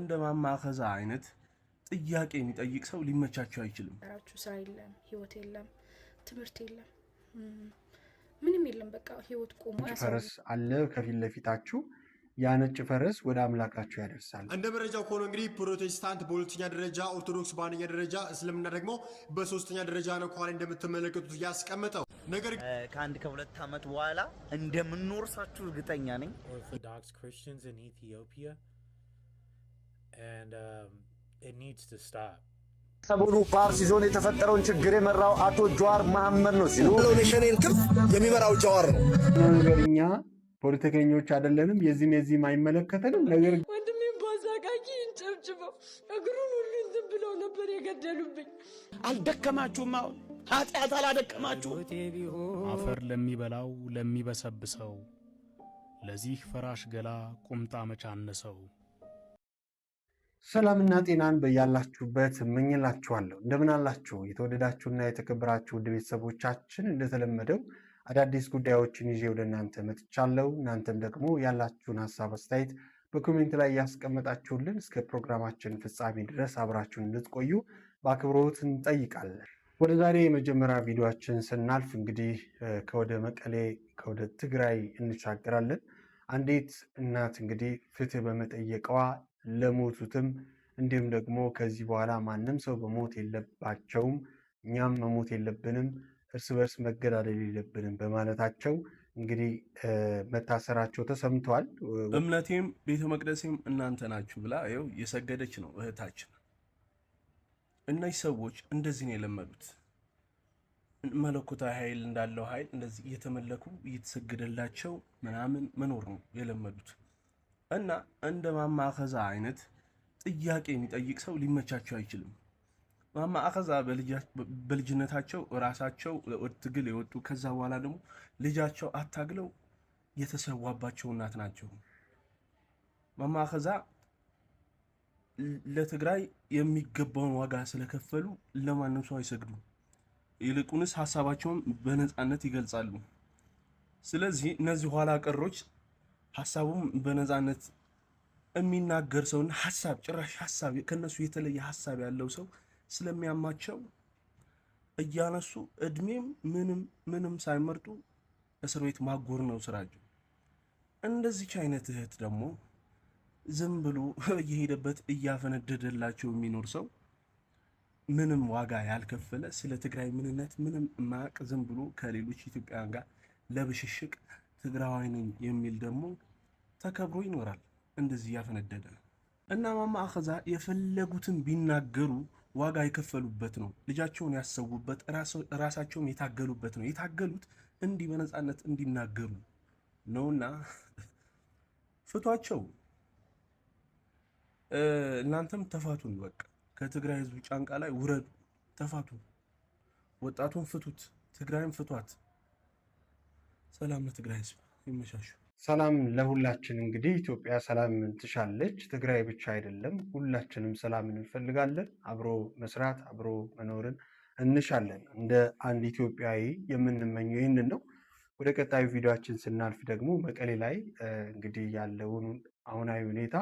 እንደ ማማ አኸዛ አይነት ጥያቄ የሚጠይቅ ሰው ሊመቻቸው አይችልም። ራችሁ ስራ የለም፣ ህይወት የለም፣ ትምህርት የለም፣ ምንም የለም። በቃ ህይወት ቆሟል። ፈረስ አለ ከፊት ለፊታችሁ፣ ያ ነጭ ፈረስ ወደ አምላካችሁ ያደርሳል። እንደ መረጃው ከሆነ እንግዲህ ፕሮቴስታንት በሁለተኛ ደረጃ፣ ኦርቶዶክስ በአንደኛ ደረጃ፣ እስልምና ደግሞ በሶስተኛ ደረጃ ነው ከኋላ እንደምትመለከቱት ያስቀመጠው። ነገር ከአንድ ከሁለት ዓመት በኋላ እንደምንወርሳችሁ እርግጠኛ ነኝ። Orthodox Christians in Ethiopia, and it needs to stop. ሰሞኑ በአርሲ ዞን የተፈጠረውን ችግር የመራው አቶ ጀዋር መሐመድ ነው ሲሉ የሸኔን ክንፍ የሚመራው ጀዋር ነው። ነገር እኛ ፖለቲከኞች አይደለንም፣ የዚህም የዚህም አይመለከተንም። ነገር ወንድሜን በአዛቃቂ እንጨብጭበው እግሩን ሁሉ እንትን ብለው ነበር የገደሉብኝ። አልደከማችሁም? አሁን ኃጢአት አላደከማችሁም? አፈር ለሚበላው ለሚበሰብሰው ለዚህ ፈራሽ ገላ ቁምጣ መቻነሰው። ሰላምና ጤናን በያላችሁበት እመኝላችኋለሁ። እንደምን አላችሁ? የተወደዳችሁና የተከበራችሁ ውድ ቤተሰቦቻችን፣ እንደተለመደው አዳዲስ ጉዳዮችን ይዤ ወደ እናንተ መጥቻለሁ። እናንተም ደግሞ ያላችሁን ሀሳብ አስተያየት በ comment ላይ እያስቀመጣችሁልን እስከ ፕሮግራማችን ፍጻሜ ድረስ አብራችሁን እንድትቆዩ በአክብሮት እንጠይቃለን። ወደ ዛሬ የመጀመሪያ ቪዲዮአችን ስናልፍ እንግዲህ ከወደ መቀሌ ከወደ ትግራይ እንሻገራለን። አንዲት እናት እንግዲህ ፍትህ በመጠየቋ ለሞቱትም እንዲሁም ደግሞ ከዚህ በኋላ ማንም ሰው መሞት የለባቸውም፣ እኛም መሞት የለብንም፣ እርስ በርስ መገዳደል የለብንም በማለታቸው እንግዲህ መታሰራቸው ተሰምተዋል። እምነቴም ቤተ መቅደሴም እናንተ ናችሁ ብላ ይኸው የሰገደች ነው እህታችን። እነዚህ ሰዎች እንደዚህ ነው የለመዱት። መለኮታዊ ኃይል እንዳለው ኃይል እንደዚህ እየተመለኩ እየተሰገደላቸው ምናምን መኖር ነው የለመዱት። እና እንደ ማማ አኸዛ አይነት ጥያቄ የሚጠይቅ ሰው ሊመቻቸው አይችልም። ማማ አኸዛ በልጅነታቸው ራሳቸው ትግል የወጡ፣ ከዛ በኋላ ደግሞ ልጃቸው አታግለው የተሰዋባቸው እናት ናቸው። ማማ አኸዛ ለትግራይ የሚገባውን ዋጋ ስለከፈሉ ለማንም ሰው አይሰግዱም። ይልቁንስ ሀሳባቸውን በነፃነት ይገልጻሉ። ስለዚህ እነዚህ ኋላ ቀሮች ሀሳቡም በነፃነት የሚናገር ሰውና ሀሳብ ጭራሽ ሀሳብ ከነሱ የተለየ ሀሳብ ያለው ሰው ስለሚያማቸው እያነሱ እድሜም ምንም ምንም ሳይመርጡ እስር ቤት ማጎር ነው ስራቸው። እንደዚች አይነት እህት ደግሞ ዝም ብሎ እየሄደበት እያፈነደደላቸው የሚኖር ሰው፣ ምንም ዋጋ ያልከፈለ፣ ስለ ትግራይ ምንነት ምንም ማቅ፣ ዝም ብሎ ከሌሎች ኢትዮጵያውያን ጋር ለብሽሽቅ ትግራዋይ ነኝ የሚል ደግሞ ተከብሮ ይኖራል። እንደዚህ እያፈነደደ እና ማማ አኸዛ የፈለጉትን ቢናገሩ ዋጋ የከፈሉበት ነው። ልጃቸውን ያሰዉበት፣ ራሳቸውም የታገሉበት ነው። የታገሉት እንዲህ በነፃነት እንዲናገሩ ነውና ፍቷቸው። እናንተም ተፋቱን። በቃ ከትግራይ ህዝብ ጫንቃ ላይ ውረዱ፣ ተፋቱ። ወጣቱን ፍቱት፣ ትግራይም ፍቷት። ሰላም ለትግራይ ህዝብ፣ ይመቻችሁ። ሰላም ለሁላችን። እንግዲህ ኢትዮጵያ ሰላም ትሻለች። ትግራይ ብቻ አይደለም፣ ሁላችንም ሰላምን እንፈልጋለን። አብሮ መስራት አብሮ መኖርን እንሻለን። እንደ አንድ ኢትዮጵያዊ የምንመኘው ይህንን ነው። ወደ ቀጣዩ ቪዲዮአችን ስናልፍ ደግሞ መቀሌ ላይ እንግዲህ ያለውን አሁናዊ ሁኔታ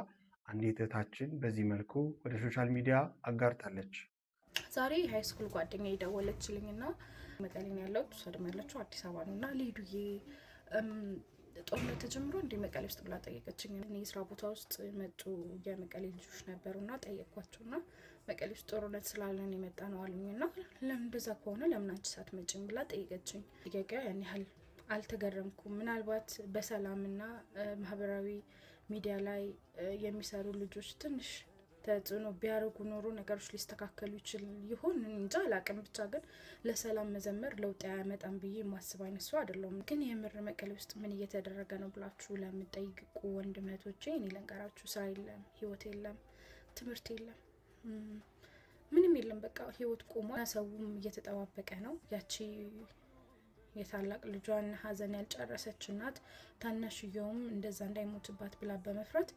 አንዲት እህታችን በዚህ መልኩ ወደ social media አጋርታለች። ዛሬ የ high school ጓደኛ የደወለችልኝ እና መቀሌ ነው ያለሁት፣ እሷ ደግሞ ያለችው አዲስ አበባ ነው። እና ሊዱዬ ጦርነት ተጀምሮ እንዲ መቀሌ ውስጥ ብላ ጠየቀችኝ። እኔ የስራ ቦታ ውስጥ መጡ የመቀሌ ልጆች ነበሩ እና ጠየቅኳቸው እና መቀሌ ውስጥ ጦርነት ስላለን የመጣ ነው አሉኝ። እና ለምን እንደዛ ከሆነ ለምን አንቺ ሳትመጪም ብላ ጠየቀችኝ። ጥያቄ ያን ያህል አልተገረምኩም። ምናልባት በሰላምና ማህበራዊ ሚዲያ ላይ የሚሰሩ ልጆች ትንሽ ተጽዕኖ ቢያደርጉ ኖሮ ነገሮች ሊስተካከሉ ይችል ይሆን እንጃ አላቅም። ብቻ ግን ለሰላም መዘመር ለውጥ አያመጣም ብዬ የማስብ አይነት ሰው አይደለሁም። ግን የምር መቀሌ ውስጥ ምን እየተደረገ ነው ብላችሁ ለምጠይቁ ወንድም እህቶቼ እኔ ልንገራችሁ፣ ስራ የለም፣ ህይወት የለም፣ ትምህርት የለም፣ ምንም የለም። በቃ ህይወት ቆሟል። ሰውም እየተጠባበቀ ነው። ያቺ የታላቅ ልጇን ሀዘን ያልጨረሰች እናት ታናሽየውም እንደዛ እንዳይሞትባት ብላ በመፍራት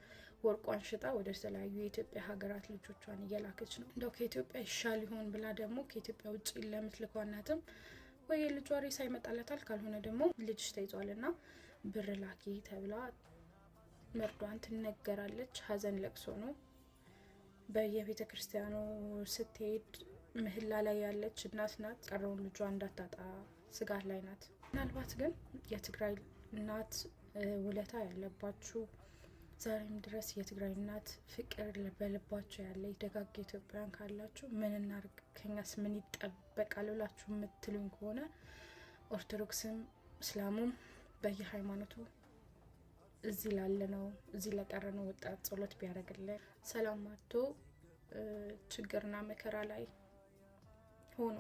ወርቋን ሽጣ ወደ ተለያዩ የኢትዮጵያ ሀገራት ልጆቿን እየላከች ነው። እንደው ከኢትዮጵያ ይሻል ይሆን ብላ ደግሞ ከኢትዮጵያ ውጭ ለምትልከው እናትም ወይ የልጇ ሬሳ ይመጣለታል፣ ካልሆነ ደግሞ ልጅሽ ተይዟልና ብር ላኪ ተብላ መርዷን ትነገራለች። ሀዘን ለቅሶ ነው። በየቤተ ክርስቲያኑ ስትሄድ ምህላ ላይ ያለች እናት ናት። ቀረውን ልጇ እንዳታጣ ስጋት ላይ ናት። ምናልባት ግን የትግራይ እናት ውለታ ያለባችሁ፣ ዛሬም ድረስ የትግራይ እናት ፍቅር በልባችሁ ያለ ደጋግ ኢትዮጵያውያን ካላችሁ፣ ምን እናርግ፣ ከኛስ ምን ይጠበቃል ብላችሁ የምትሉኝ ከሆነ፣ ኦርቶዶክስም እስላሙም በየሃይማኖቱ እዚህ ላለነው፣ እዚህ ለቀረነው ወጣት ጸሎት ቢያደርግልን፣ ሰላም አጥቶ ችግርና መከራ ላይ ሆኖ፣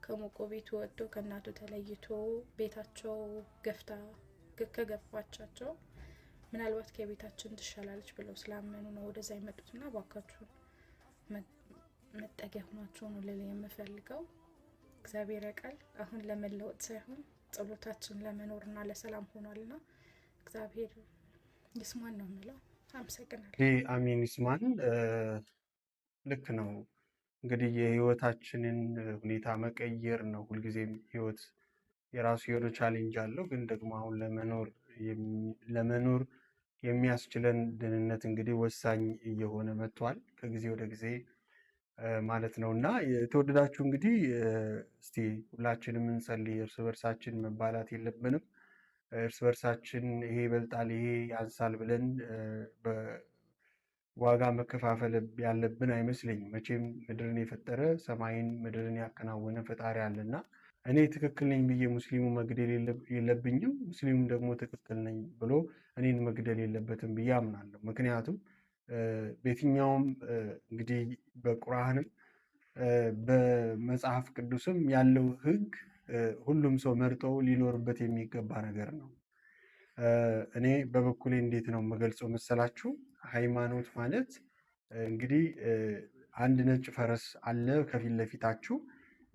ከሞቆ ቤቱ ወጥቶ፣ ከእናቱ ተለይቶ፣ ቤታቸው ገፍታ ከገፋቻቸው ምናልባት ከቤታችን ትሻላለች ብለው ስላመኑ ነው ወደዛ የመጡትና እባካችሁን መጠጊያ ሆኗቸው ነው ልል የምፈልገው። እግዚአብሔር ያውቃል። አሁን ለመለወጥ ሳይሆን ጸሎታችን ለመኖርና ለሰላም ሆኗልና እግዚአብሔር ይስማን ነው የምለው። አመሰግናለሁ። እንግዲህ አሜን ይስማን። ልክ ነው። እንግዲህ የህይወታችንን ሁኔታ መቀየር ነው። ሁልጊዜም ህይወት የራሱ የሆነ challenge አለው። ግን ደግሞ አሁን ለመኖር የሚያስችለን ደህንነት እንግዲህ ወሳኝ እየሆነ መጥቷል ከጊዜ ወደ ጊዜ ማለት ነው። እና የተወደዳችሁ እንግዲህ እስቲ ሁላችንም እንጸልይ። እርስ በርሳችን መባላት የለብንም። እርስ በርሳችን ይሄ ይበልጣል፣ ይሄ ያንሳል ብለን ዋጋ መከፋፈል ያለብን አይመስለኝም። መቼም ምድርን የፈጠረ፣ ሰማይን ምድርን ያከናወነ ፈጣሪ አለና እኔ ትክክል ነኝ ብዬ ሙስሊሙ መግደል የለብኝም፣ ሙስሊሙም ደግሞ ትክክል ነኝ ብሎ እኔን መግደል የለበትም ብዬ አምናለሁ። ምክንያቱም በየትኛውም እንግዲህ በቁርአንም በመጽሐፍ ቅዱስም ያለው ሕግ ሁሉም ሰው መርጦ ሊኖርበት የሚገባ ነገር ነው። እኔ በበኩሌ እንዴት ነው የምገልጸው መሰላችሁ? ሃይማኖት ማለት እንግዲህ አንድ ነጭ ፈረስ አለ ከፊት ለፊታችሁ።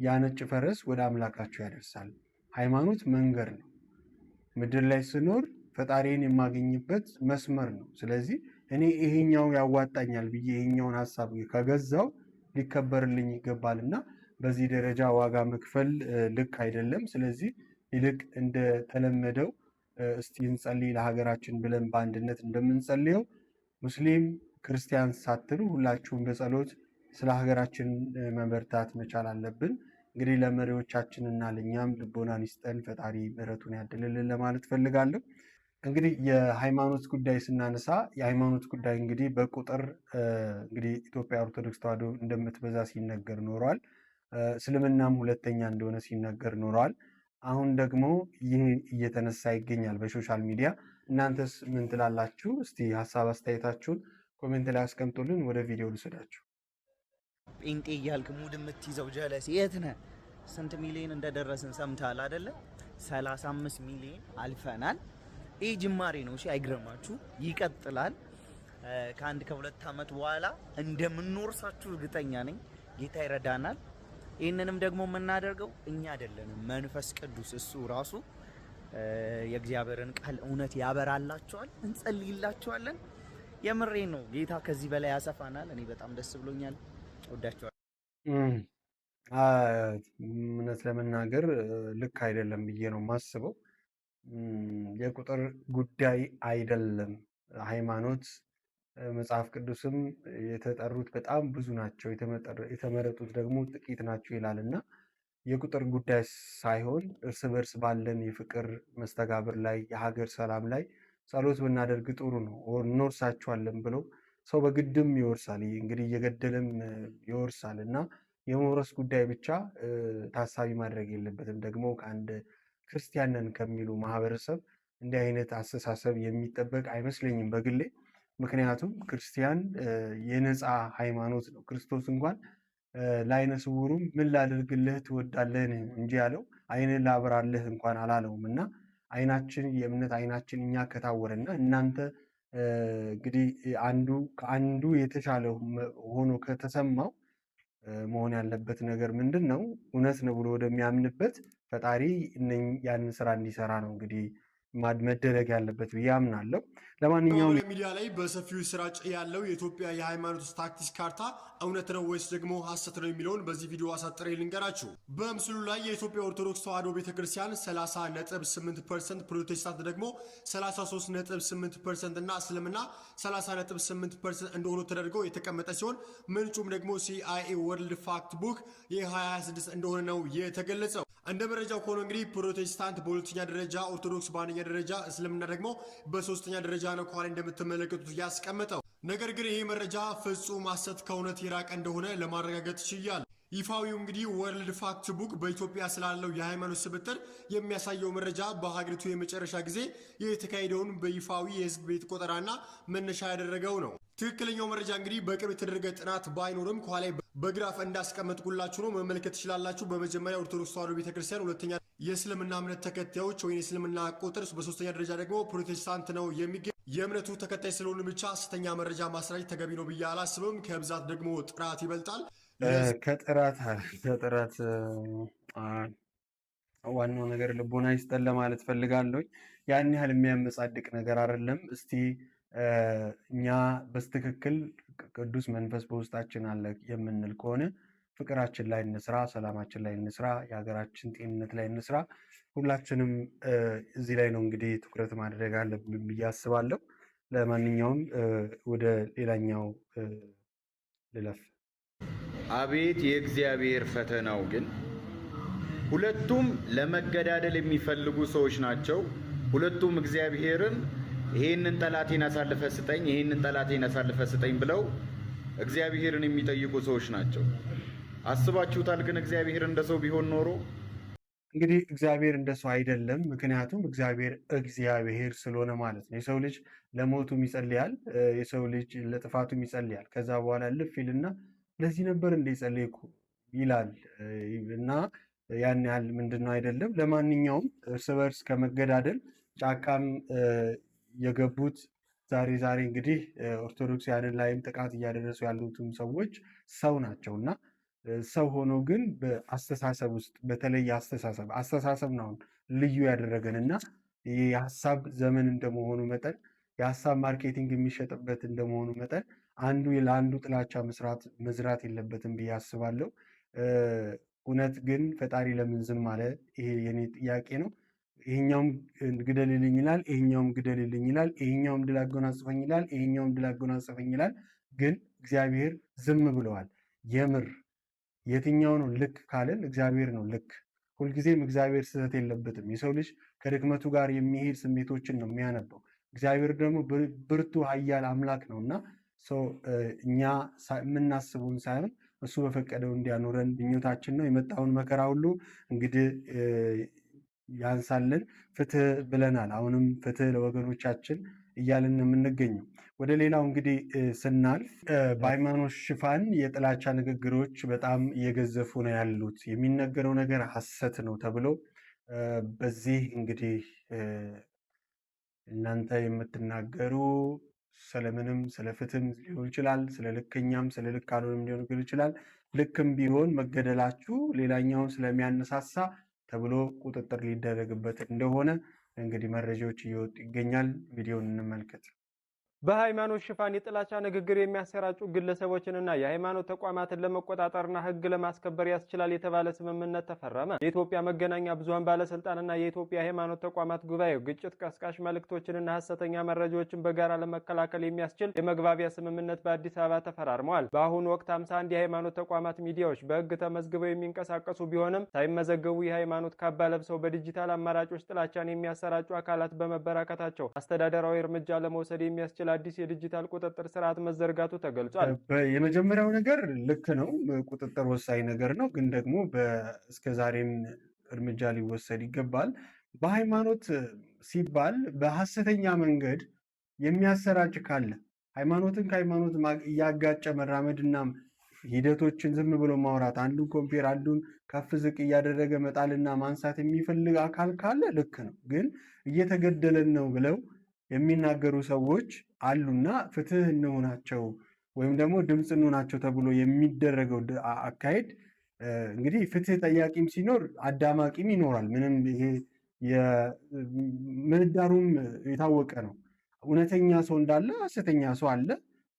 ያ ነጭ ፈረስ ወደ አምላካችሁ ያደርሳል። ሃይማኖት መንገድ ነው። ምድር ላይ ስኖር ፈጣሪን የማገኝበት መስመር ነው። ስለዚህ እኔ ይሄኛው ያዋጣኛል ብዬ ይሄኛውን ሀሳብ ከገዛው ሊከበርልኝ ይገባል እና በዚህ ደረጃ ዋጋ መክፈል ልክ አይደለም። ስለዚህ ይልቅ እንደተለመደው እስቲ እንጸልይ ለሀገራችን ብለን በአንድነት እንደምንጸልየው ሙስሊም ክርስቲያን ሳትሉ ሁላችሁም በጸሎት ስለ ሀገራችን መበርታት መቻል አለብን። እንግዲህ ለመሪዎቻችንና ለእኛም ልቦናን ይስጠን፣ ፈጣሪ ምሕረቱን ያድልልን ለማለት ፈልጋለሁ። እንግዲህ የሃይማኖት ጉዳይ ስናነሳ የሃይማኖት ጉዳይ እንግዲህ በቁጥር እንግዲህ ኢትዮጵያ ኦርቶዶክስ ተዋሕዶ እንደምትበዛ ሲነገር ኖሯል። እስልምናም ሁለተኛ እንደሆነ ሲነገር ኖሯል። አሁን ደግሞ ይህ እየተነሳ ይገኛል በ social media። እናንተስ ምን ትላላችሁ? እስቲ ሀሳብ አስተያየታችሁን comment ላይ አስቀምጡልን። ወደ ቪዲዮ ልውሰዳችሁ። ጴንጤ እያልክ ሙድ የምትይዘው ጀለስ የት ነህ? ስንት ሚሊዮን እንደደረስን ሰምተሃል አደለ? 35 ሚሊዮን አልፈናል። ይህ ጅማሬ ነው። እሺ አይግረማችሁ፣ ይቀጥላል። ከ1 ከ2 ዓመት በኋላ እንደምንወርሳችሁ እርግጠኛ ነኝ። ጌታ ይረዳናል። ይህንንም ደግሞ የምናደርገው እኛ አይደለንም፣ መንፈስ ቅዱስ እሱ ራሱ የእግዚአብሔርን ቃል እውነት ያበራላችኋል። እንጸልይላችኋለን። የምሬ ነው። ጌታ ከዚህ በላይ ያሰፋናል። እኔ በጣም ደስ ብሎኛል። ወዳችኋለሁ። እውነት ለመናገር ልክ አይደለም ብዬ ነው የማስበው። የቁጥር ጉዳይ አይደለም። ሃይማኖት መጽሐፍ ቅዱስም የተጠሩት በጣም ብዙ ናቸው፣ የተመረጡት ደግሞ ጥቂት ናቸው ይላል እና የቁጥር ጉዳይ ሳይሆን እርስ በርስ ባለን የፍቅር መስተጋብር ላይ፣ የሀገር ሰላም ላይ ጸሎት ብናደርግ ጥሩ ነው። እንወርሳቸዋለን ብለው ሰው በግድም ይወርሳል፣ እንግዲህ እየገደለም ይወርሳል እና የመውረስ ጉዳይ ብቻ ታሳቢ ማድረግ የለበትም። ደግሞ ከአንድ ክርስቲያን ነን ከሚሉ ማህበረሰብ እንዲህ አይነት አስተሳሰብ የሚጠበቅ አይመስለኝም በግሌ። ምክንያቱም ክርስቲያን የነፃ ሃይማኖት ነው። ክርስቶስ እንኳን ለዓይነ ስውሩም ምን ላድርግልህ ትወዳለህ እንጂ ያለው ዓይንህን ላብራልህ እንኳን አላለውም። እና ዓይናችን፣ የእምነት ዓይናችን እኛ ከታወረና እናንተ እንግዲህ አንዱ ከአንዱ የተሻለ ሆኖ ከተሰማው መሆን ያለበት ነገር ምንድን ነው? እውነት ነው ብሎ ወደሚያምንበት ፈጣሪ ያንን ስራ እንዲሰራ ነው እንግዲህ። መደረግ ያለበት ብዬ አምናለሁ። ለማንኛውም ሚዲያ ላይ በሰፊው ሲሰራጭ ያለው የኢትዮጵያ የሃይማኖት ስታቲስቲክስ ካርታ እውነት ነው ወይስ ደግሞ ሐሰት ነው የሚለውን በዚህ ቪዲዮ አሳጥሬ ልንገራችሁ። በምስሉ ላይ የኢትዮጵያ ኦርቶዶክስ ተዋሕዶ ቤተክርስቲያን 30.8%፣ ፕሮቴስታንት ደግሞ 33.8% እና እስልምና 30.8% እንደሆኑ ተደርገው የተቀመጠ ሲሆን ምንጩም ደግሞ CIA World Factbook የ2026 እንደሆነ ነው የተገለጸው። እንደ መረጃው ከሆነ እንግዲህ ፕሮቴስታንት በሁለተኛ ደረጃ፣ ኦርቶዶክስ በአንደኛ ደረጃ፣ እስልምና ደግሞ በሶስተኛ ደረጃ ነው ከኋላ እንደምትመለከቱት ያስቀመጠው። ነገር ግን ይሄ መረጃ ፍጹም ሐሰት፣ ከእውነት የራቀ እንደሆነ ለማረጋገጥ ችያለሁ። ይፋዊው እንግዲህ World Factbook በኢትዮጵያ ስላለው የሃይማኖት ስብጥር የሚያሳየው መረጃ በሀገሪቱ የመጨረሻ ጊዜ የተካሄደውን በይፋዊ የህዝብ ቤት ቆጠራና መነሻ ያደረገው ነው። ትክክለኛው መረጃ እንግዲህ በቅርብ የተደረገ ጥናት ባይኖርም ከኋላ በግራፍ እንዳስቀመጥኩላችሁ ነው፣ መመልከት ትችላላችሁ። በመጀመሪያ ኦርቶዶክስ ተዋሕዶ ቤተክርስቲያን፣ ሁለተኛ የእስልምና እምነት ተከታዮች ወይም የእስልምና ቁጥር፣ በሶስተኛ ደረጃ ደግሞ ፕሮቴስታንት ነው የሚገኝ። የእምነቱ ተከታይ ስለሆኑ ብቻ ሐሰተኛ መረጃ ማሰራጨት ተገቢ ነው ብዬ አላስብም። ከብዛት ደግሞ ጥራት ይበልጣል። ከጥራት ዋናው ነገር ልቦና ይስጠን ለማለት ፈልጋለሁ። ያን ያህል የሚያመጻድቅ ነገር አይደለም። እስቲ እኛ በትክክል ቅዱስ መንፈስ በውስጣችን አለ የምንል ከሆነ ፍቅራችን ላይ እንስራ፣ ሰላማችን ላይ እንስራ፣ የሀገራችን ጤንነት ላይ እንስራ። ሁላችንም እዚህ ላይ ነው እንግዲህ ትኩረት ማድረግ አለብን ብዬ አስባለሁ። ለማንኛውም ወደ ሌላኛው ልለፍ። አቤት የእግዚአብሔር ፈተናው ግን! ሁለቱም ለመገዳደል የሚፈልጉ ሰዎች ናቸው። ሁለቱም እግዚአብሔርን ይሄንን ጠላቴን አሳልፈህ ስጠኝ፣ ይሄንን ጠላቴን አሳልፈህ ስጠኝ ብለው እግዚአብሔርን የሚጠይቁ ሰዎች ናቸው። አስባችሁታል? ግን እግዚአብሔር እንደ ሰው ቢሆን ኖሮ እንግዲህ እግዚአብሔር እንደ ሰው አይደለም። ምክንያቱም እግዚአብሔር እግዚአብሔር ስለሆነ ማለት ነው። የሰው ልጅ ለሞቱም ይጸልያል፣ የሰው ልጅ ለጥፋቱም ይጸልያል። ከዛ በኋላ ልፍ ይልና ለዚህ ነበር እንደ ጸለይኩ ይላል እና ያን ያህል ምንድን ነው አይደለም። ለማንኛውም እርስ በርስ ከመገዳደል ጫካም የገቡት ዛሬ ዛሬ እንግዲህ ኦርቶዶክሳውያንን ላይም ጥቃት እያደረሱ ያሉትም ሰዎች ሰው ናቸው እና ሰው ሆኖ ግን በአስተሳሰብ ውስጥ በተለይ አስተሳሰብ ነው ልዩ ያደረገን እና የሀሳብ ዘመን እንደመሆኑ መጠን፣ የሀሳብ marketing የሚሸጥበት እንደመሆኑ መጠን አንዱ ለአንዱ ጥላቻ መስራት መዝራት የለበትም ብዬ አስባለሁ። እውነት ግን ፈጣሪ ለምን ዝም አለ? ይሄ የኔ ጥያቄ ነው። ይሄኛውም ግደልልኝ ይላል፣ ይሄኛውም ግደልልኝ ይላል፣ ይሄኛውም ድል አጎናጽፈኝ ይላል፣ ይሄኛውም ድል አጎናጽፈኝ ይላል። ግን እግዚአብሔር ዝም ብለዋል። የምር የትኛው ነው ልክ ካልን እግዚአብሔር ነው ልክ። ሁልጊዜም እግዚአብሔር ስህተት የለበትም። የሰው ልጅ ከድክመቱ ጋር የሚሄድ ስሜቶችን ነው የሚያነበው። እግዚአብሔር ደግሞ ብርቱ ኃያል አምላክ ነው እና እኛ የምናስበውን ሳይሆን እሱ በፈቀደው እንዲያኖረን ምኞታችን ነው። የመጣውን መከራ ሁሉ እንግዲህ ያንሳልን። ፍትህ ብለናል። አሁንም ፍትህ ለወገኖቻችን እያልን ነው የምንገኘው። ወደ ሌላው እንግዲህ ስናልፍ በሃይማኖት ሽፋን የጥላቻ ንግግሮች በጣም እየገዘፉ ነው ያሉት። የሚነገረው ነገር ሐሰት ነው ተብሎ በዚህ እንግዲህ እናንተ የምትናገሩ ስለምንም ስለ ፍትህም ሊሆን ይችላል፣ ስለ ልክኛም ስለ ልክ አልሆንም ሊሆን ይችላል። ልክም ቢሆን መገደላችሁ ሌላኛውን ስለሚያነሳሳ ተብሎ ቁጥጥር ሊደረግበት እንደሆነ እንግዲህ መረጃዎች እየወጡ ይገኛል። ቪዲዮውን እንመልከት። በሃይማኖት ሽፋን የጥላቻ ንግግር የሚያሰራጩ ግለሰቦችንና የሃይማኖት ተቋማትን ለመቆጣጠርና ሕግ ለማስከበር ያስችላል የተባለ ስምምነት ተፈረመ። የኢትዮጵያ መገናኛ ብዙኃን ባለስልጣንና የኢትዮጵያ ሃይማኖት ተቋማት ጉባኤ ግጭት ቀስቃሽ መልእክቶችንና ሀሰተኛ መረጃዎችን በጋራ ለመከላከል የሚያስችል የመግባቢያ ስምምነት በአዲስ አበባ ተፈራርመዋል። በአሁኑ ወቅት 51 የሃይማኖት ተቋማት ሚዲያዎች በሕግ ተመዝግበው የሚንቀሳቀሱ ቢሆንም ሳይመዘገቡ የሃይማኖት ካባ ለብሰው በዲጂታል አማራጮች ጥላቻን የሚያሰራጩ አካላት በመበራከታቸው አስተዳደራዊ እርምጃ ለመውሰድ የሚያስችል አዲስ የዲጂታል ቁጥጥር ስርዓት መዘርጋቱ ተገልጿል። የመጀመሪያው ነገር ልክ ነው፣ ቁጥጥር ወሳኝ ነገር ነው። ግን ደግሞ እስከ ዛሬም እርምጃ ሊወሰድ ይገባል። በሃይማኖት ሲባል በሐሰተኛ መንገድ የሚያሰራጭ ካለ ሃይማኖትን ከሃይማኖት እያጋጨ መራመድና ሂደቶችን ዝም ብሎ ማውራት፣ አንዱን compare አንዱን ከፍ ዝቅ እያደረገ መጣልና ማንሳት የሚፈልግ አካል ካለ ልክ ነው። ግን እየተገደለን ነው ብለው የሚናገሩ ሰዎች አሉና ፍትህ እንሆናቸው ወይም ደግሞ ድምፅ እንሆናቸው ተብሎ የሚደረገው አካሄድ እንግዲህ ፍትህ ጠያቂም ሲኖር አዳማቂም ይኖራል። ምንም ይሄ ምህዳሩም የታወቀ ነው። እውነተኛ ሰው እንዳለ ሐሰተኛ ሰው አለ።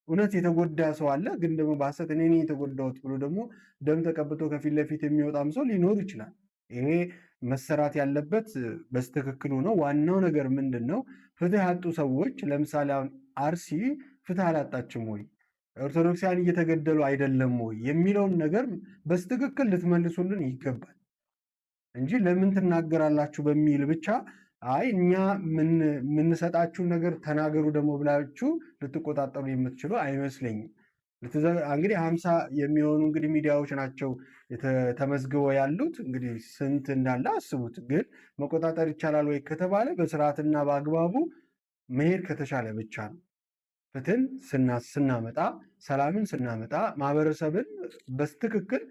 እውነት የተጎዳ ሰው አለ። ግን ደግሞ በሐሰት እኔ ነኝ የተጎዳሁት ብሎ ደግሞ ደም ተቀብቶ ከፊት ለፊት የሚወጣም ሰው ሊኖር ይችላል። ይሄ መሰራት ያለበት በትክክሉ ነው። ዋናው ነገር ምንድን ነው? ፍትህ ያጡ ሰዎች ለምሳሌ አሁን አርሲ ፍትህ አላጣችም ወይ፣ ኦርቶዶክሳውያን እየተገደሉ አይደለም ወይ የሚለውን ነገር በትክክል ልትመልሱልን ይገባል እንጂ ለምን ትናገራላችሁ በሚል ብቻ አይ እኛ የምንሰጣችሁን ነገር ተናገሩ ደግሞ ብላችሁ ልትቆጣጠሩ የምትችሉ አይመስለኝም። እንግዲህ 50 የሚሆኑ እንግዲህ ሚዲያዎች ናቸው ተመዝግበው ያሉት። እንግዲህ ስንት እንዳለ አስቡት። ግን መቆጣጠር ይቻላል ወይ ከተባለ በስርዓትና በአግባቡ መሄድ ከተቻለ ብቻ ነው። ፍትህን ስናመጣ፣ ሰላምን ስናመጣ፣ ማህበረሰብን በትክክል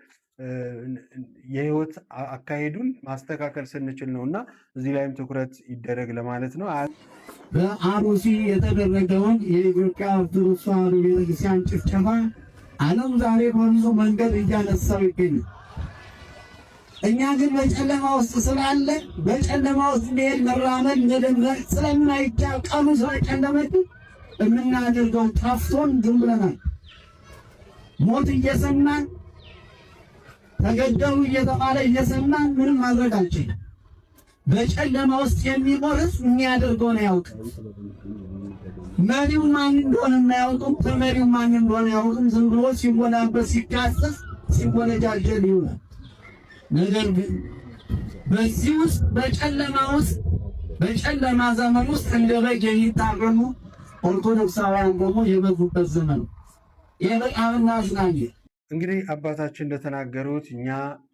የህይወት አካሄዱን ማስተካከል ስንችል ነው እና እዚህ ላይም ትኩረት ይደረግ ለማለት ነው። በአሩሲ የተደረገውን የኢትዮጵያ ኦርቶዶክስ ተዋሕዶ ቤተክርስቲያን ጭፍጨፋ ዓለም ዛሬ በብዙ መንገድ እያነሳው ይገኛል። እኛ ግን በጨለማ ውስጥ ስላለ በጨለማ ውስጥ መሄድ መራመድ መደመር ስለማይቻል ቀኑ ስለጨለመብን የምናደርገው ጠፍቶን ዝም ብለናል። ሞት እየሰማን ተገደሉ እየተባለ እየሰማን ምንም ማድረግ አንችልም። በጨለማ ውስጥ የሚኖር ሕዝብ የሚያደርገውን አያውቅም። መሪው ማን እንደሆነ አያውቅም። ተመሪው ማን እንደሆነ አያውቅም። ዝም ብሎ ሲወናበድ፣ ሲካሰስ፣ ሲወነጃጀል ይውላል። ነገር ግን በዚህ ውስጥ በጨለማ ውስጥ በጨለማ ዘመን ውስጥ እንደ በግ የሚታረዱ ኦርቶዶክሳውያን ደግሞ የበዙበት ዘመን ነው። ይህ በጣም እናዝናለን። እንግዲህ አባታችን እንደተናገሩት እኛ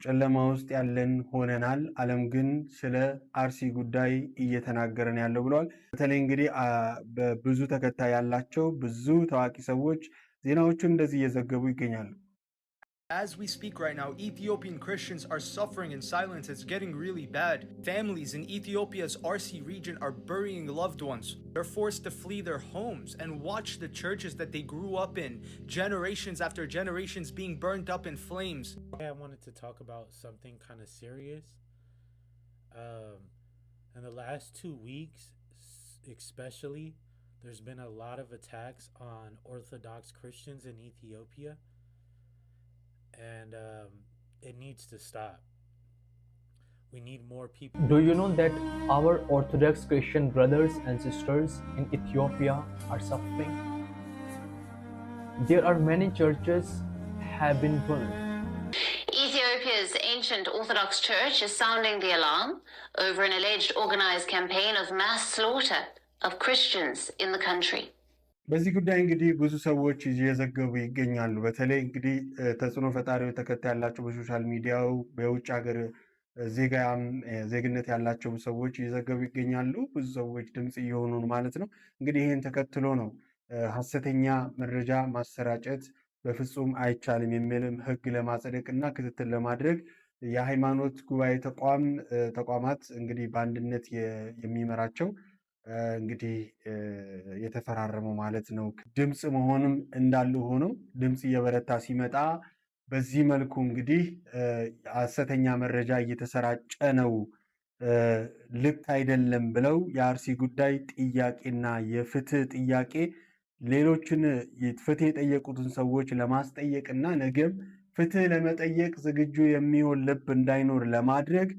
ጨለማ ውስጥ ያለን ሆነናል፣ ዓለም ግን ስለ አርሲ ጉዳይ እየተናገረን ያለው ብለዋል። በተለይ እንግዲህ በብዙ ተከታይ ያላቸው ብዙ ታዋቂ ሰዎች ዜናዎቹን እንደዚህ እየዘገቡ ይገኛሉ። As we speak right now, Ethiopian Christians are suffering in silence. It's getting really bad. Families in Ethiopia's Arsi region are burying loved ones. They're forced to flee their homes and watch the churches that they grew up in, generations after generations, being burned up in flames. I wanted to talk about something kind of serious. In the last 2 weeks, especially, there's been a lot of attacks on Orthodox Christians in Ethiopia, and it needs to stop. We need more people. Do you know that our Orthodox Christian brothers and sisters in Ethiopia are suffering? There are many churches have been burned. Ethiopia's ancient Orthodox Church is sounding the alarm over an alleged organized campaign of mass slaughter of Christians in the country. በዚህ ጉዳይ እንግዲህ ብዙ ሰዎች እየዘገቡ ይገኛሉ። በተለይ እንግዲህ ተጽዕኖ ፈጣሪዎች ተከታይ ያላቸው በ social media ው በውጭ ሀገር ዜጋም ዜግነት ያላቸው ሰዎች እየዘገቡ ይገኛሉ። ብዙ ሰዎች ድምፅ እየሆኑ ነው ማለት ነው። እንግዲህ ይህን ተከትሎ ነው ሀሰተኛ መረጃ ማሰራጨት በፍጹም አይቻልም የሚልም ሕግ ለማጽደቅ እና ክትትል ለማድረግ የሃይማኖት ጉባኤ ተቋም ተቋማት እንግዲህ በአንድነት የሚመራቸው እንግዲህ የተፈራረመው ማለት ነው። ድምፅ መሆንም እንዳሉ ሆኖ ድምፅ እየበረታ ሲመጣ በዚህ መልኩ እንግዲህ ሀሰተኛ መረጃ እየተሰራጨ ነው፣ ልክ አይደለም ብለው የአርሲ ጉዳይ ጥያቄና የፍትህ ጥያቄ ሌሎችን ፍትህ የጠየቁትን ሰዎች ለማስጠየቅና ነገም ፍትህ ለመጠየቅ ዝግጁ የሚሆን ልብ እንዳይኖር ለማድረግ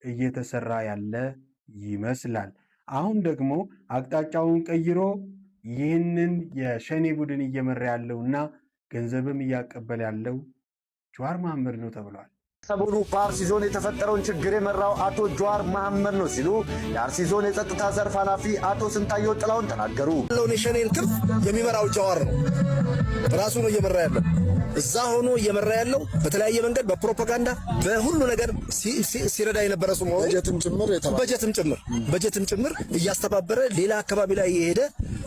እየተሰራ ያለ ይመስላል። አሁን ደግሞ አቅጣጫውን ቀይሮ ይህንን የሸኔ ቡድን እየመራ ያለውና ገንዘብም እያቀበለ ያለው ጀዋር መሐመድ ነው ተብሏል። ሰሞኑ በአርሲ ዞን የተፈጠረውን ችግር የመራው አቶ ጀዋር መሐመድ ነው ሲሉ የአርሲ ዞን የጸጥታ ዘርፍ ኃላፊ አቶ ስንታየው ጥላውን ተናገሩ። ያለውን የሸኔን ክንፍ የሚመራው ጀዋር ነው። ራሱ ነው እየመራ ያለው። እዛ ሆኖ እየመራ ያለው በተለያየ መንገድ በፕሮፓጋንዳ በሁሉ ነገር ሲረዳ የነበረ ሰው መሆኑ በጀትም ጭምር እያስተባበረ ሌላ አካባቢ ላይ የሄደ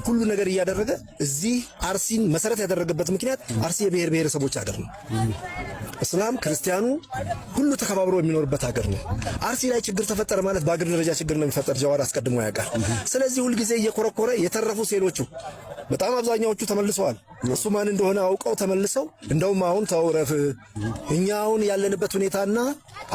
ሁሉ ነገር እያደረገ እዚህ አርሲን መሰረት ያደረገበት ምክንያት አርሲ የብሔር ብሔረሰቦች ሀገር ነው። እስላም ክርስቲያኑ ሁሉ ተከባብሮ የሚኖርበት ሀገር ነው። አርሲ ላይ ችግር ተፈጠረ ማለት በአገር ደረጃ ችግር ነው የሚፈጠር፣ ጀዋር አስቀድሞ ያውቃል። ስለዚህ ሁልጊዜ እየኮረኮረ የተረፉ ሴሎቹ በጣም አብዛኛዎቹ ተመልሰዋል። እሱ ማን እንደሆነ አውቀው ተመልሰው እንደውም አሁን ተውረፍ፣ እኛ አሁን ያለንበት ሁኔታና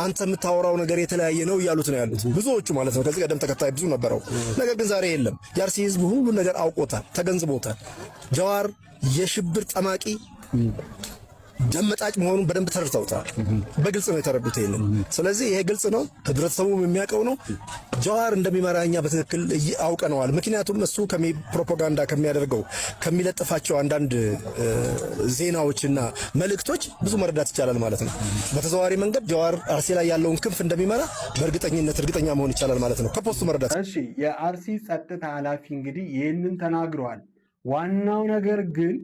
አንተ የምታወራው ነገር የተለያየ ነው እያሉት ነው ያሉት ብዙዎቹ ማለት ነው። ከዚህ ቀደም ተከታይ ብዙ ነበረው፣ ነገር ግን ዛሬ የለም። የአርሲ ህዝብ ሁሉን ነገር አውቆታል፣ ተገንዝቦታል። ጀዋር የሽብር ጠማቂ ደመጣጭ መሆኑን በደንብ ተረድተውታል። በግልጽ ነው የተረዱት ይሄንን። ስለዚህ ይሄ ግልጽ ነው፣ ህብረተሰቡም የሚያውቀው ነው። ጀዋር እንደሚመራ እኛ በትክክል አውቀነዋል። ምክንያቱም እሱ ፕሮፓጋንዳ ከሚያደርገው ከሚለጥፋቸው አንዳንድ ዜናዎችና መልእክቶች ብዙ መረዳት ይቻላል ማለት ነው። በተዘዋዋሪ መንገድ ጀዋር አርሲ ላይ ያለውን ክንፍ እንደሚመራ በእርግጠኝነት እርግጠኛ መሆን ይቻላል ማለት ነው። ከ post ኡ መረዳት። እሺ፣ የአርሲ ጸጥታ ኃላፊ እንግዲህ ይህንን ተናግረዋል። ዋናው ነገር ግን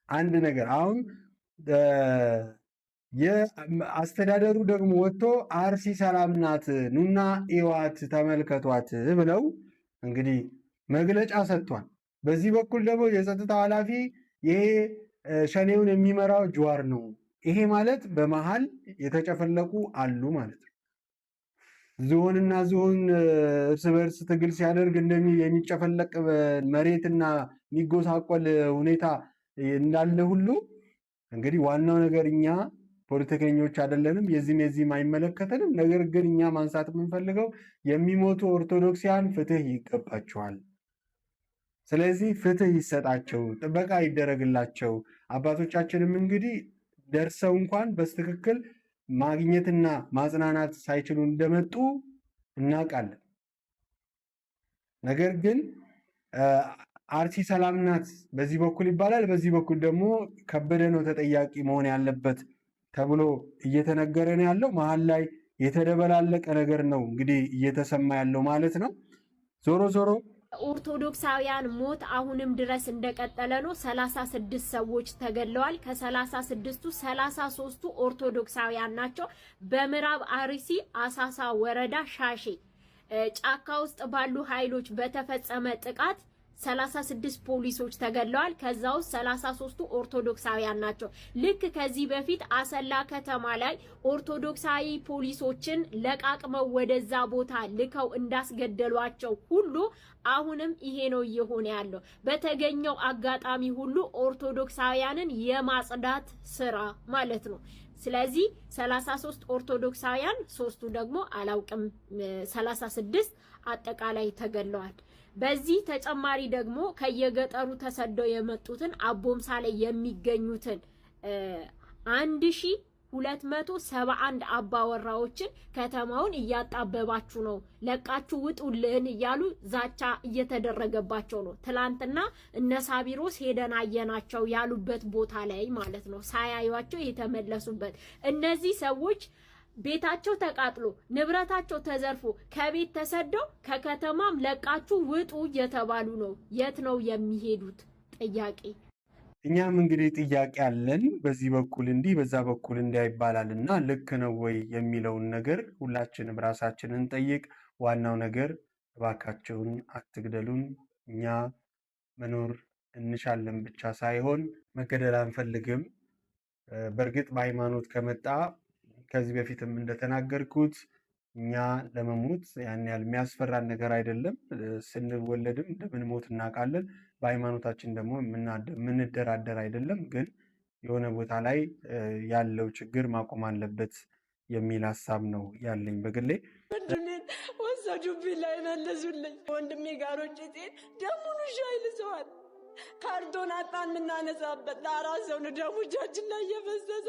አንድ ነገር አሁን የአስተዳደሩ ደግሞ ወጥቶ አርሲ ሰላም ናት፣ ኑና እዩዋት፣ ተመልከቷት ብለው እንግዲህ መግለጫ ሰጥቷል። በዚህ በኩል ደግሞ የጸጥታው ኃላፊ ይሄ ሸኔውን የሚመራው ጀዋር ነው፣ ይሄ ማለት በመሀል የተጨፈለቁ አሉ ማለት ነው። ዝሆንና ዝሆን እርስ በእርስ ትግል ሲያደርግ የሚጨፈለቅ መሬትና የሚጎሳቆል ሁኔታ እንዳለ ሁሉ እንግዲህ ዋናው ነገር እኛ ፖለቲከኞች አይደለንም፣ የዚህም የዚህም አይመለከተንም። ነገር ግን እኛ ማንሳት የምንፈልገው የሚሞቱ ኦርቶዶክሲያን ፍትህ ይገባቸዋል። ስለዚህ ፍትህ ይሰጣቸው፣ ጥበቃ ይደረግላቸው። አባቶቻችንም እንግዲህ ደርሰው እንኳን በትክክል ማግኘትና ማጽናናት ሳይችሉ እንደመጡ እናውቃለን። ነገር ግን አርሲ ሰላም ናት በዚህ በኩል ይባላል፣ በዚህ በኩል ደግሞ ከበደ ነው ተጠያቂ መሆን ያለበት ተብሎ እየተነገረ ነው ያለው። መሀል ላይ የተደበላለቀ ነገር ነው እንግዲህ እየተሰማ ያለው ማለት ነው። ዞሮ ዞሮ ኦርቶዶክሳውያን ሞት አሁንም ድረስ እንደቀጠለ ነው። 36 ሰዎች ተገድለዋል። ከ36ቱ 33ቱ ኦርቶዶክሳውያን ናቸው። በምዕራብ አርሲ አሳሳ ወረዳ ሻሼ ጫካ ውስጥ ባሉ ኃይሎች በተፈጸመ ጥቃት 36 ፖሊሶች ተገድለዋል። ከዛ ውስጥ 33ቱ ኦርቶዶክሳውያን ናቸው። ልክ ከዚህ በፊት አሰላ ከተማ ላይ ኦርቶዶክሳዊ ፖሊሶችን ለቃቅመው ወደዛ ቦታ ልከው እንዳስገደሏቸው ሁሉ አሁንም ይሄ ነው እየሆነ ያለው። በተገኘው አጋጣሚ ሁሉ ኦርቶዶክሳውያንን የማጽዳት ስራ ማለት ነው። ስለዚህ 33 ኦርቶዶክሳውያን፣ ሶስቱ ደግሞ አላውቅም፣ 36 አጠቃላይ ተገድለዋል። በዚህ ተጨማሪ ደግሞ ከየገጠሩ ተሰደው የመጡትን አቦምሳ ላይ የሚገኙትን 1271 አባወራዎችን ከተማውን እያጣበባችሁ ነው፣ ለቃችሁ ውጡልን እያሉ ዛቻ እየተደረገባቸው ነው። ትላንትና እነ ሳቢሮስ ሄደን አየናቸው ያሉበት ቦታ ላይ ማለት ነው፣ ሳያዩቸው የተመለሱበት እነዚህ ሰዎች ቤታቸው ተቃጥሎ ንብረታቸው ተዘርፎ ከቤት ተሰደው ከከተማም ለቃችሁ ውጡ እየተባሉ ነው። የት ነው የሚሄዱት? ጥያቄ። እኛም እንግዲህ ጥያቄ አለን። በዚህ በኩል እንዲህ በዛ በኩል እንዲያ ይባላል እና ልክ ነው ወይ የሚለውን ነገር ሁላችንም ራሳችንን ጠይቅ። ዋናው ነገር እባካቸውን አትግደሉን፣ እኛ መኖር እንሻለን ብቻ ሳይሆን መገደል አንፈልግም። በእርግጥ በሃይማኖት ከመጣ ከዚህ በፊትም እንደተናገርኩት እኛ ለመሞት ያን ያህል የሚያስፈራን ነገር አይደለም። ስንወለድም እንደምንሞት እናውቃለን። በሃይማኖታችን ደግሞ የምንደራደር አይደለም። ግን የሆነ ቦታ ላይ ያለው ችግር ማቆም አለበት የሚል ሀሳብ ነው ያለኝ በግሌ። ወንድሜን ወሰዱብኝ፣ ላይ መለሱልኝ። ወንድሜ ጋር ሮጬ ስሄድ ደሙን ውሻ ይልሰዋል። ካርቶን አጣን የምናነሳበት ለአራት ሰው ነው። ደሙ እጃችን ላይ እየፈሰሰ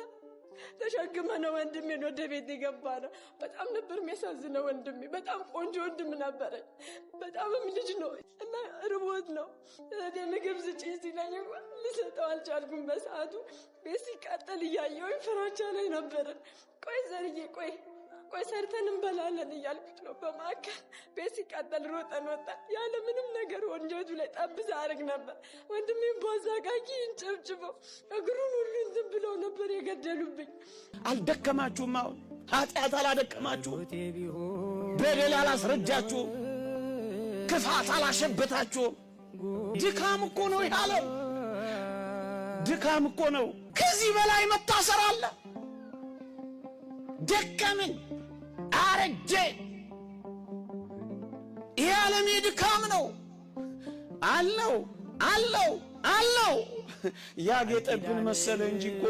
ተሸክመ ነው ወንድሜን ወደ ቤት የገባ ነው። በጣም ነበር የሚያሳዝነው ወንድሜ። በጣም ቆንጆ ወንድም ነበረኝ። በጣምም ልጅ ነው እና ርቦት ነው እህቴ ምግብ ስጪኝ ሲለኝ እንኳን ልሰጠው አልቻልኩም። በሰዓቱ ቤት ሲቃጠል እያየሁኝ ፍራቻ ላይ ነበረን። ቆይ ዘርዬ ቆይ ቆይ ሰርተን እንበላለን እያልኩት ነው። በማዕከል ቤት ሲቃጠል ሮጠን ወጣን። ያለ ምንም ነገር ወንጀቱ ላይ ጠብ ሳያደርግ ነበር። ወንድሜን በአዛቃቂ እንጨብጭበው እግሩን ሁሉ እንትን ብለው ነበር የገደሉብኝ። አልደከማችሁም? አሁን ኃጢአት አላደከማችሁም? በደል አላስረጃችሁም? ክፋት አላሸበታችሁም? ድካም እኮ ነው ይህ ዓለም፣ ድካም እኮ ነው። ከዚህ በላይ መታሰር አለ? ደከምን፣ አረጀን። ይህ ዓለም የድካም ነው አለው አለው አለው። ያጌጠብን መሰለ እንጂ እኮ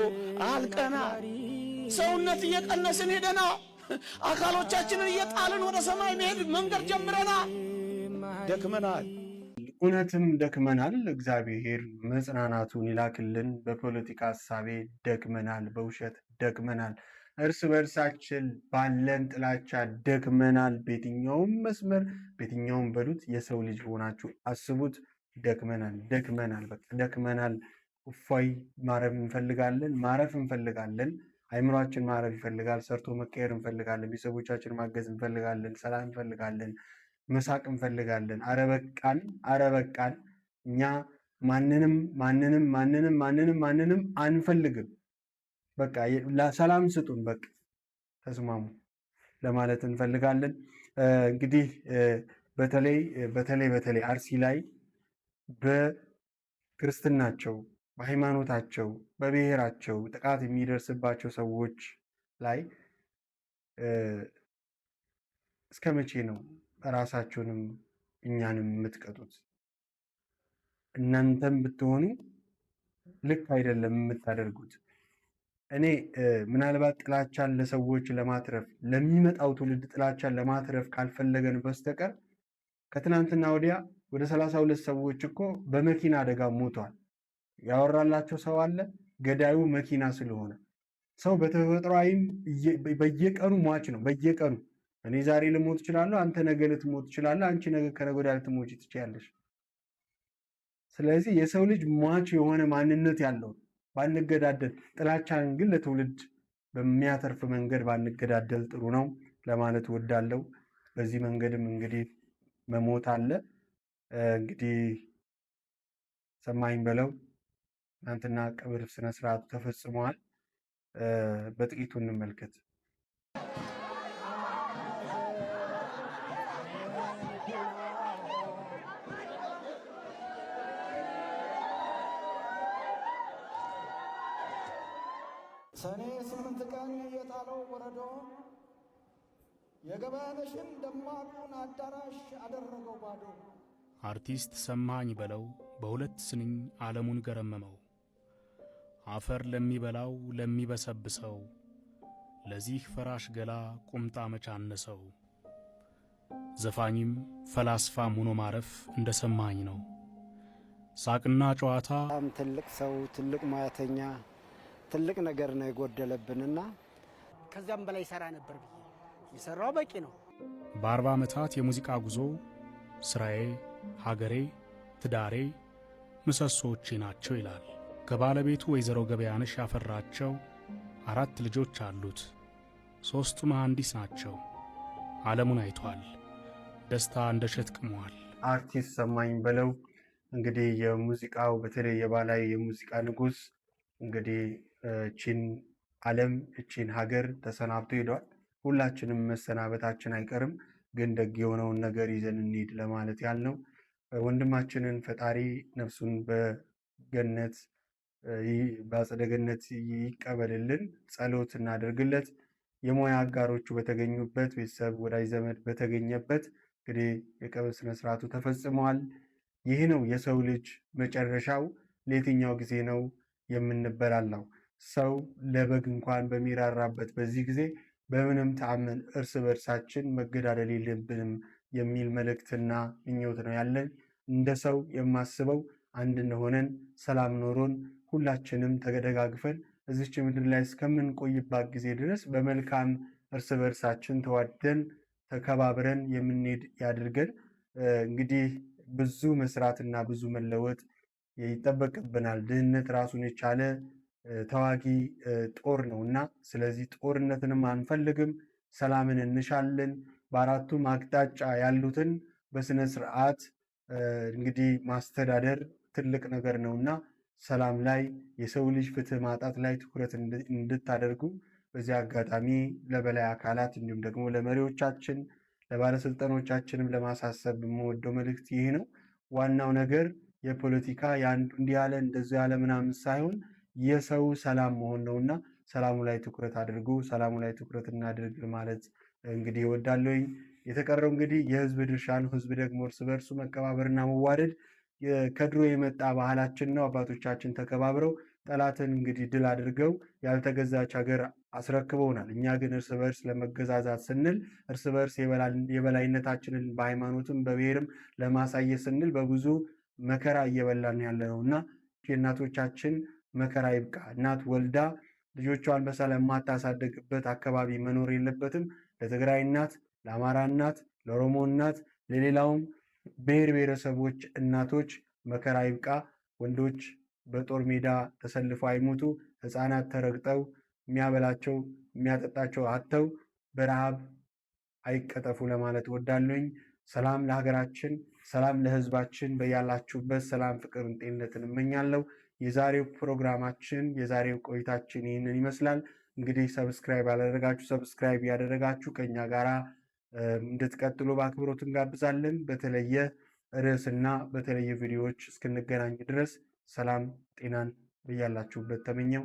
አልቀናል። ሰውነት እየቀነስን ሄደና አካሎቻችንን እየጣልን ወደ ሰማይ መሄድ መንገድ ጀምረናል። ደክመናል። እውነትም ደክመናል። እግዚአብሔር መጽናናቱን ይላክልን። በፖለቲካ ሀሳቤ ደክመናል፣ በውሸት ደክመናል፣ እርስ በእርሳችን ባለን ጥላቻ ደክመናል። በየትኛውም መስመር በየትኛውም በሉት የሰው ልጅ ሆናችሁ አስቡት። ደክመናል፣ ደክመናል፣ በቃ ደክመናል። እፎይ ማረፍ እንፈልጋለን፣ ማረፍ እንፈልጋለን። አይምሯችን ማረፍ ይፈልጋል። ሰርቶ መቀየር እንፈልጋለን። ቤተሰቦቻችን ማገዝ እንፈልጋለን። ሰላም እንፈልጋለን። መሳቅ እንፈልጋለን። አረ በቃን፣ አረ በቃን። እኛ ማንንም ማንንም ማንንም ማንንም ማንንም አንፈልግም። በቃ ሰላም ስጡን፣ በቃ ተስማሙ ለማለት እንፈልጋለን። እንግዲህ በተለይ በተለይ በተለይ አርሲ ላይ በክርስትናቸው፣ በሃይማኖታቸው፣ በብሔራቸው ጥቃት የሚደርስባቸው ሰዎች ላይ እስከ መቼ ነው ራሳችሁንም እኛንም የምትቀጡት? እናንተም ብትሆኑ ልክ አይደለም የምታደርጉት። እኔ ምናልባት ጥላቻን ለሰዎች ለማትረፍ፣ ለሚመጣው ትውልድ ጥላቻን ለማትረፍ ካልፈለገን በስተቀር ከትናንትና ወዲያ ወደ 32 ሰዎች እኮ በመኪና አደጋ ሞቷል። ያወራላቸው ሰው አለ? ገዳዩ መኪና ስለሆነ ሰው በተፈጥሯዊም በየቀኑ ሟች ነው። በየቀኑ እኔ ዛሬ ልሞት እችላለሁ፣ አንተ ነገ ልትሞት ትችላለህ፣ አንቺ ነገ ከነገ ወዲያ ልትሞቺ ትችያለሽ። ስለዚህ የሰው ልጅ ሟች የሆነ ማንነት ያለው ባንገዳደል፣ ጥላቻን ግን ለትውልድ በሚያተርፍ መንገድ ባንገዳደል ጥሩ ነው ለማለት እወዳለሁ። በዚህ መንገድም እንግዲህ መሞት አለ። እንግዲህ ሰማኝ በለው ትናንትና ቀብር ስነስርዓቱ ተፈጽመዋል። በጥቂቱ እንመልከት። ሰኔ 8 ቀን የጣለው በረዶ የገበያነሽን ደማቁን አዳራሽ አደረገው ባዶ። አርቲስት ሰማኸኝ በለው በሁለት ስንኝ ዓለሙን ገረመመው። አፈር ለሚበላው ለሚበሰብሰው ለዚህ ፈራሽ ገላ ቁምጣ መች አነሰው። ዘፋኝም ፈላስፋም ሆኖ ማረፍ እንደ ሰማኸኝ ነው። ሳቅና ጨዋታ በጣም ትልቅ ሰው፣ ትልቅ ሙያተኛ፣ ትልቅ ነገር ነው የጎደለብንና ከዚያም በላይ ሰራ ነበር ብዬ የሰራው በቂ ነው። በ40 ዓመታት የሙዚቃ ጉዞ ስራዬ፣ ሀገሬ፣ ትዳሬ ምሰሶዎቼ ናቸው ይላል። ከባለቤቱ ወይዘሮ ገበያነሽ ያፈራቸው 4 ልጆች አሉት። 3ቱ መሐንዲስ ናቸው። ዓለሙን አይቷል። ደስታ እንደ እሸት ቅሟል። አርቲስት ሰማኸኝ በለው እንግዲህ የሙዚቃው በተለይ የባህላዊ የሙዚቃ ንጉስ እንግዲህ እቺን ዓለም እቺን ሀገር ተሰናብቶ ሄዷል። ሁላችንም መሰናበታችን አይቀርም፣ ግን ደግ የሆነውን ነገር ይዘን እንሂድ ለማለት ያልነው። ወንድማችንን ፈጣሪ ነፍሱን በገነት በአጸደ ገነት ይቀበልልን፣ ጸሎት እናደርግለት። የሙያ አጋሮቹ በተገኙበት፣ ቤተሰብ ወዳጅ ዘመድ በተገኘበት እንግዲህ የቀብር ስነስርዓቱ ተፈጽመዋል። ይህ ነው የሰው ልጅ መጨረሻው። ለየትኛው ጊዜ ነው የምንበላላው? ሰው ለበግ እንኳን በሚራራበት በዚህ ጊዜ በምንም ተአምን እርስ በእርሳችን መገዳደል የለብንም የሚል መልእክትና ምኞት ነው ያለን። እንደ ሰው የማስበው አንድ እንደሆነን ሰላም ኖሮን ሁላችንም ተደጋግፈን እዚች ምድር ላይ እስከምንቆይባት ጊዜ ድረስ በመልካም እርስ በእርሳችን ተዋደን ተከባብረን የምንሄድ ያድርገን። እንግዲህ ብዙ መስራትና ብዙ መለወጥ ይጠበቅብናል። ድህነት ራሱን የቻለ ተዋጊ ጦር ነው እና ስለዚህ ጦርነትንም አንፈልግም፣ ሰላምን እንሻለን። በአራቱም አቅጣጫ ያሉትን በስነ ስርዓት እንግዲህ ማስተዳደር ትልቅ ነገር ነው እና ሰላም ላይ፣ የሰው ልጅ ፍትህ ማጣት ላይ ትኩረት እንድታደርጉ በዚህ አጋጣሚ ለበላይ አካላት እንዲሁም ደግሞ ለመሪዎቻችን ለባለስልጣኖቻችንም ለማሳሰብ የምወደው መልእክት ይህ ነው። ዋናው ነገር የፖለቲካ የአንዱ እንዲህ ያለ እንደዚህ ያለ ምናምን ሳይሆን የሰው ሰላም መሆን ነውና ሰላሙ ላይ ትኩረት አድርጉ፣ ሰላሙ ላይ ትኩረት እናድርግ ማለት እንግዲህ እወዳለሁኝ። የተቀረው እንግዲህ የህዝብ ድርሻ ነው። ህዝብ ደግሞ እርስ በእርሱ መከባበርና መዋደድ ከድሮ የመጣ ባህላችን ነው። አባቶቻችን ተከባብረው ጠላትን እንግዲህ ድል አድርገው ያልተገዛች ሀገር አስረክበውናል። እኛ ግን እርስ በእርስ ለመገዛዛት ስንል፣ እርስ በእርስ የበላይነታችንን በሃይማኖትም በብሔርም ለማሳየት ስንል በብዙ መከራ እየበላን ያለ ነው እና የእናቶቻችን መከራ ይብቃ። እናት ወልዳ ልጆቿን በሰላም የማታሳደግበት አካባቢ መኖር የለበትም። ለትግራይ እናት፣ ለአማራ እናት፣ ለኦሮሞ እናት፣ ለሌላውም ብሔር ብሔረሰቦች እናቶች መከራ ይብቃ። ወንዶች በጦር ሜዳ ተሰልፈው አይሞቱ። ህፃናት ተረግጠው የሚያበላቸው የሚያጠጣቸው አጥተው በረሃብ አይቀጠፉ ለማለት እወዳለሁኝ። ሰላም ለሀገራችን፣ ሰላም ለህዝባችን። በያላችሁበት ሰላም፣ ፍቅርን፣ ጤንነትን እመኛለሁ። የዛሬው ፕሮግራማችን የዛሬው ቆይታችን ይህንን ይመስላል። እንግዲህ subscribe ያላደረጋችሁ subscribe ያደረጋችሁ ከኛ ጋራ እንድትቀጥሉ በአክብሮት እንጋብዛለን። በተለየ ርዕስና በተለየ ቪዲዮዎች እስክንገናኝ ድረስ ሰላም ጤናን በያላችሁበት ተመኘው።